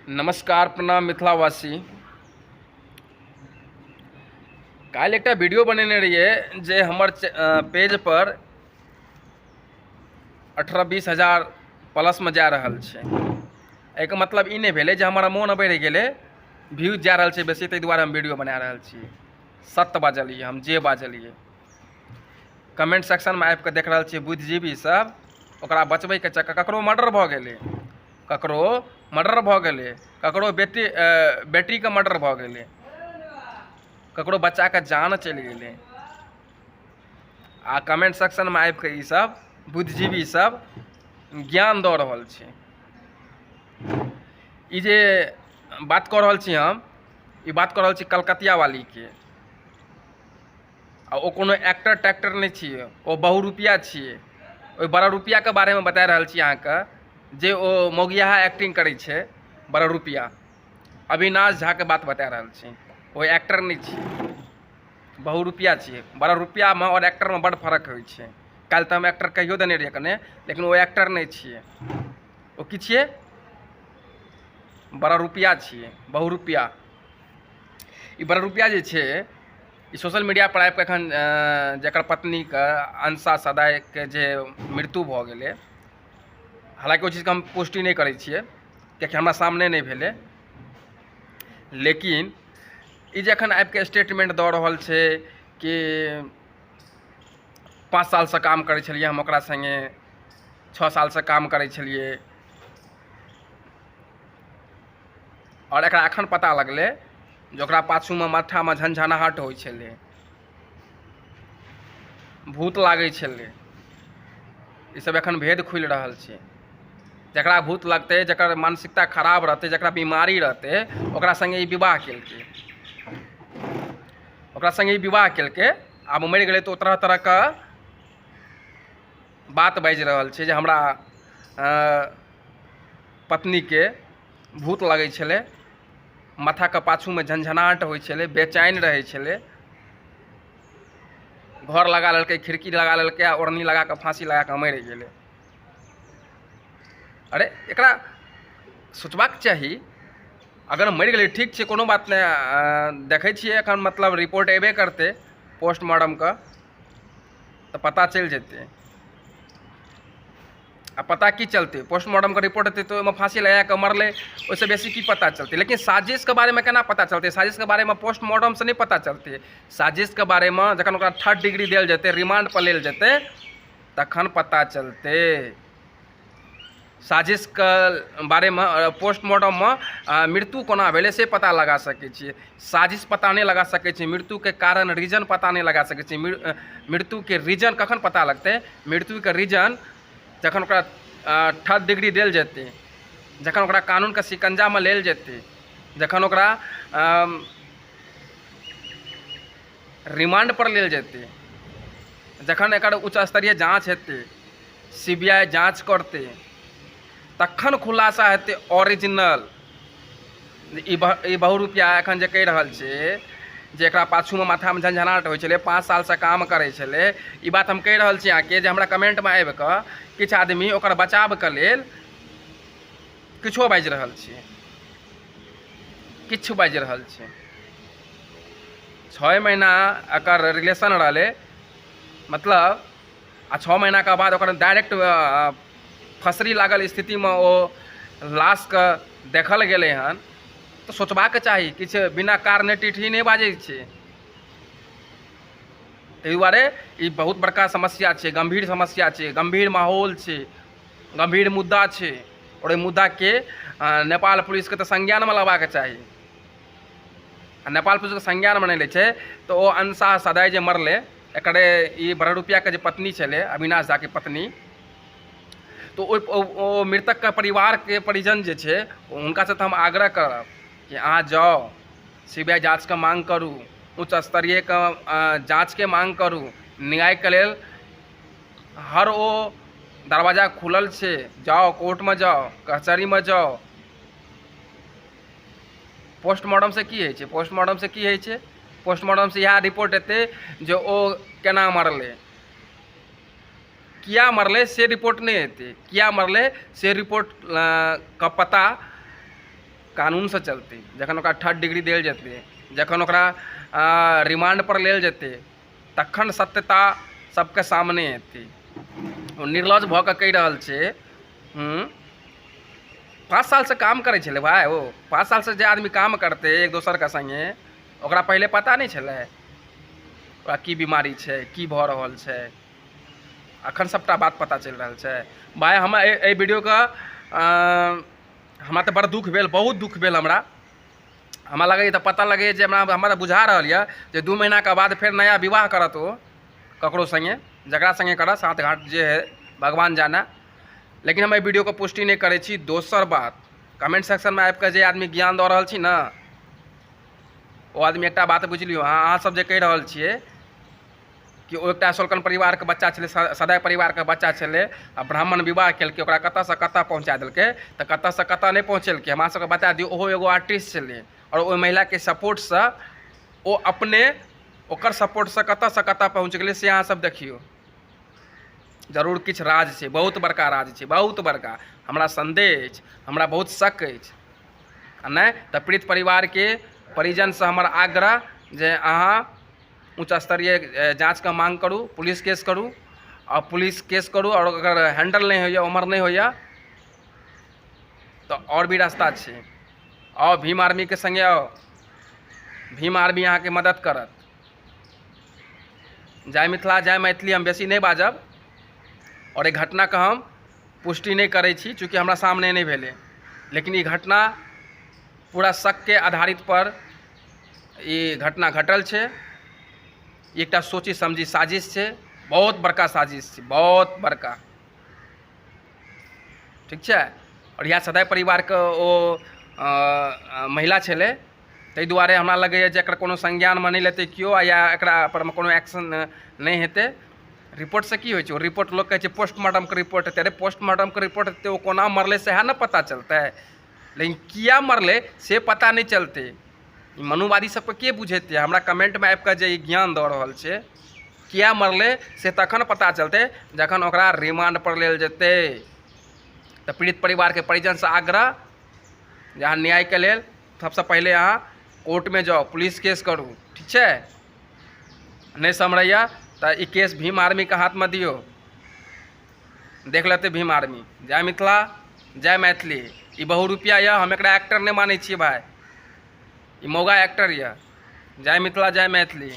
नमस्कार प्रणाम मिथिलावासी। काल्हि एकटा वीडियो बनेने रहियै जे हमर पेज पर 18-20 हजार प्लसमे जा रहल छै। एहिके मतलब ई नहि भेलै जे हमर मोन बढ़ि गेलै, व्यूज जा रहल छै बेसी, ताहि दुआरे हम वीडियो बना रहल छी। सत्य बाजलियै हम, जे बाजलियै। कमेंट सेक्शनमे आबि कऽ देख रहल छियै बुद्धिजीवी सब ओकरा बचबैके चक्कर, ककरो मर्डर भऽ गेलै, ककरो मर्डर भऽ गेलै, ककरो बेटी बेटीके मर्डर भऽ गेलै, ककरो बच्चाके जान चलि गेलै, आ कमेंट सेक्शनमे आबि कऽ ईसभ बुद्धिजीवी सब ज्ञान दऽ रहल छै। ई जे बात कऽ रहल छी हम, ई बात कऽ रहल छी कलकतिया वालीके। आ ओ कोनो एक्टर टैक्टर नहि छियै, ओ बहुरूपिया छियै। ओहि बड़रूपियाके बारेमे बता रहल छी अहाँके जे ओ मौगियाहा एक्टिंग करै छै। बड़रूपिया अविनाश झाके बात बता रहल छी। ओ एक्टर नहि छियै, बहुरूपिया छियै। बड़रूपियामे आओर एक्टरमे बड्ड फरक होइ छै। काल्हि तऽ हम एक्टर कहियो देने रहियै कने, लेकिन ओ एक्टर नहि छियै। ओ की छियै? बड़रूपिया छियै, बहुरूपिया। ई बड़रूपिया जे छै, ई सोशल मीडिया पर आबि कऽ एखन जकर पत्नीके अंशा सदायके जे मृत्यु भऽ गेलै, हालाँकि ओहि चीजके हम पुष्टि नहि करै छियै कियाकि हमरा सामने नहि भेलै, लेकिन ई जे एखन आबि कऽ स्टेटमेंट दऽ रहल छै कि 5 सालसँ काम करै छलियै हम ओकरा सङ्गे, 6 सालसँ काम करै छलियै, आओर एकरा एखन पता लगलै जे ओकरा पाछूमे माथामे झनझनाहट होइ छलै, भूत लागै छलै। ईसब एखन भेद खुलि रहल छै। जकरा भूत लगतै, जकर मानसिकता खराब रहतै, जकरा बीमारी रहतै, ओकरा सङ्गे ई विवाह केलकै, ओकरा सङ्गे ई विवाह केलकै। आब मरि गेलै तऽ ओ तरह तरहके बात बाजि रहल छै जे हमरा पत्नीके भूत लगै छलै, माथाके पाछूमे झनझनाहट होइ छलै, बेचैन रहै छलै। घर लगा लेलकै, खिड़की लगा लेलकै आ ओढ़नी लगा कऽ फाँसी लगा कऽ मरि गेलै। अरे एकरा सोचबाक चाही। अगर मरि गेलै ठीक छै, कोनो बात नहि। देखै छियै एखन मतलब रिपोर्ट अयबे करतै पोस्टमार्टमके, तऽ पता चलि जेतै। आ पता की चलतै? पोस्टमार्टमके रिपोर्ट एतै तऽ ओहिमे फाँसी लगा कऽ मरलै, ओहिसँ बेसी की पता चलतै? लेकिन साजिशके बारेमे केना पता चलतै? साजिशके बारेमे पोस्टमार्टमसँ नहि पता चलतै। साजिशके बारेमे जखन ओकरा थर्ड डिग्री देल जेतै, रिमांडपर लेल जेतै, तखन पता चलतै। साजिशके बारेमे पोस्टमार्टममे मृत्यु कोना भेलै से पता लगा सकै छियै, साजिश पता नहि लगा सकै छियै। मृत्युके कारण, रीजन पता नहि लगा सकै छियै। मृत्युके रीजन कखन पता लगतै? मृत्युके रीजन जखन ओकरा थर्ड डिग्री देल जेतै, जखन ओकरा कानूनके शिकंजामे लेल जेतै, जखन ओकरा रिमांडपर लेल जेतै, जखन एकर उच्च स्तरीय जाँच हेतै, सीबीआई जाँच करतै, तखन खुलासा हेतै ओरिजिनल। ई बहुरूपिया एखन जे कहि रहल छै जे एकरा पाछूमे माथामे झंझनाहट होइ छलै, 5 सालसँ काम करै छलै, ई बात हम कहि रहल छी अहाँके जे हमरा कमेंटमे आबि कऽ किछु आदमी ओकर बचावके लेल किछो बाजि रहल छै, किछु बाजि रहल छै। 6 महीना एकर रिलेशन रहलै मतलब, आ 6 महीनाके बाद ओकर डायरेक्ट फसरी लागल स्थितिमे ओ लाशके देखल गेलै हन। तऽ सोचबाक चाही, किछु बिना कारणे टिटही नहि बाजै छै। ताहि दुआरे ई बहुत बड़का समस्या छै, गम्भीर समस्या छै, गम्भीर माहौल छै, गम्भीर मुद्दा छै। आओर एहि मुद्दाके नेपाल पुलिसके तऽ संज्ञानमे लेबाक चाही। आ नेपाल पुलिसके संज्ञानमे नहि लै छै तऽ ओ अंशा सदाय जे मरलै, एकरे ई बररुपियाके जे पत्नी छलै, अविनाश झाके पत्नी, तऽ ओहि ओ मृतकके परिवारके परिजन जे छै, हुनकासँ तऽ हम आग्रह करब कि अहाँ जाउ, सीबीआई जाँचके माँग करू, उच्च स्तरीयके जाँचके माँग करू। न्यायके लेल हर ओ दरवाजा खुलल छै। जाउ, कोर्टमे जाउ, कचहरीमे जाउ। पोस्टमार्टमसँ की होइ छै? पोस्टमार्टमसँ की होइ छै? पोस्टमार्टमसँ इएह रिपोर्ट एतै जे ओ केना मरलै, किया मरलै से रिपोर्ट नहि एतै। किया मरलै से रिपोर्ट के पता कानूनसँ चलतै जखन ओकरा थर्ड डिग्री देल जेतै, जखन ओकरा रिमांडपर लेल जेतै, तखन सत्यता सबके सामने एतै। ओ निर्लज भऽ कऽ कहि रहल छै। 5 सालसँ काम करै छलै भाय ओ। 5 सालसँ जे आदमी काम करतै एक दोसरके सङ्गे, ओकरा पहिले पता नहि छलै ओकरा की बीमारी छै, की भऽ रहल छै? अखन सबटा बात पता चलि रहल छै भाय। हम एहि वीडियोके, हमरा तऽ बड़ दुःख भेल, बहुत दुःख भेल हमरा। हमरा लगैए तऽ पता लगैए जे हमरा हमरा बुझा रहल यऽ जे 2 महीनाके बाद फेर नया विवाह करत ओ ककरो सङ्गे, जकरा सङ्गे करत, सात घाट जे है भगवान जाने। लेकिन हम एहि वीडियोके पुष्टि नहि करै छी। दोसर बात, कमेंट सेक्शनमे आबिकऽ जे आदमी ज्ञान दऽ रहल छी ने, ओ आदमी एकटा बात बुझि लियौ। अहाँ सब जे कहि रहल छियै कि ओ एकटा सोलकन परिवारके बच्चा छलै, सदाय परिवारके बच्चा छलै आ ब्राह्मण विवाह केलकै, ओकरा कतऽसँ कतऽ पहुँचा देलकै, तऽ कतऽसँ कतऽ नहि पहुँचेलकै। हमरा सबके बता दियौ, ओहो एगो आर्टिस्ट छलै आओर ओहि महिलाके सपोर्टसँ ओ अपने ओकर सपोर्टसँ कतऽसँ कतऽ पहुँच गेलै, से अहाँ सब देखियौ। जरूर किछु राज छै, बहुत बड़का राज छै, बहुत बड़का। हमरा सन्देह अछि, हमरा बहुत शक अछि। आ नहि तऽ पीड़ित परिवारके परिजनसँ हमर आग्रह जे अहाँ उच्च स्तरीय जाँचके माँग करू, पुलिस केस करू आ पुलिस केस करू। आओर अगर हैंडल नहि होइए, उमर नहि होइए, तऽ आओर भी रास्ता छै। आउ, भीम आर्मीके सङ्गे आउ, भीम आर्मी अहाँके मदद करत। जय मिथिला, जय मैथिली। हम बेसी नहि बाजब आओर एहि घटनाके हम पुष्टि नहि करै छी, चूँकि हमरा सामने नहि भेलै। लेकिन ई घटना पूरा शकके आधारित पर ई घटना घटल छै। एकटा सोची समझी साजिश छै, बहुत बड़का साजिश छै, बहुत बड़का। ठीक छै। आओर इएह सदाय परिवारके ओ महिला छलै, ताहि दुआरे हमरा लगैए जे एकर कोनो संज्ञानमे नहि लेतै केओ या एकरा परमे कोनो एक्शन नहि हेतै। रिपोर्टसँ की होइ छै? ओ रिपोर्ट लोक कहै छै पोस्टमार्टमके रिपोर्ट हेतै। अरे, पोस्टमार्टमके रिपोर्ट हेतै, ओ कोना मरलै सएह ने पता चलतै, लेकिन किया मरलै से पता नहि चलतै। ई मनुवादी सबके के बुझेतै? हमरा कमेंटमे आबि कऽ जे ई ज्ञान दऽ रहल छै, किया मरलै से तखन पता चलतै जखन ओकरा रिमांड पर लेल जेतै। तऽ पीड़ित परिवारके परिजनसँ आग्रह जे अहाँ न्यायके लेल सबसँ पहिले अहाँ कोर्टमे जाउ, पुलिस केस करू। ठीक छै? नहि सम्हरैए तऽ ई केस भीम आर्मीके हाथमे दियौ, देख लेतै भीम आर्मी। जय मिथिला, जय मैथिली। ई बहुरूपिया यऽ, हम एकरा एक्टर नहि मानै छियै भाय, ई मौगा एक्टर यऽ। जय मिथिला, जय मैथिली।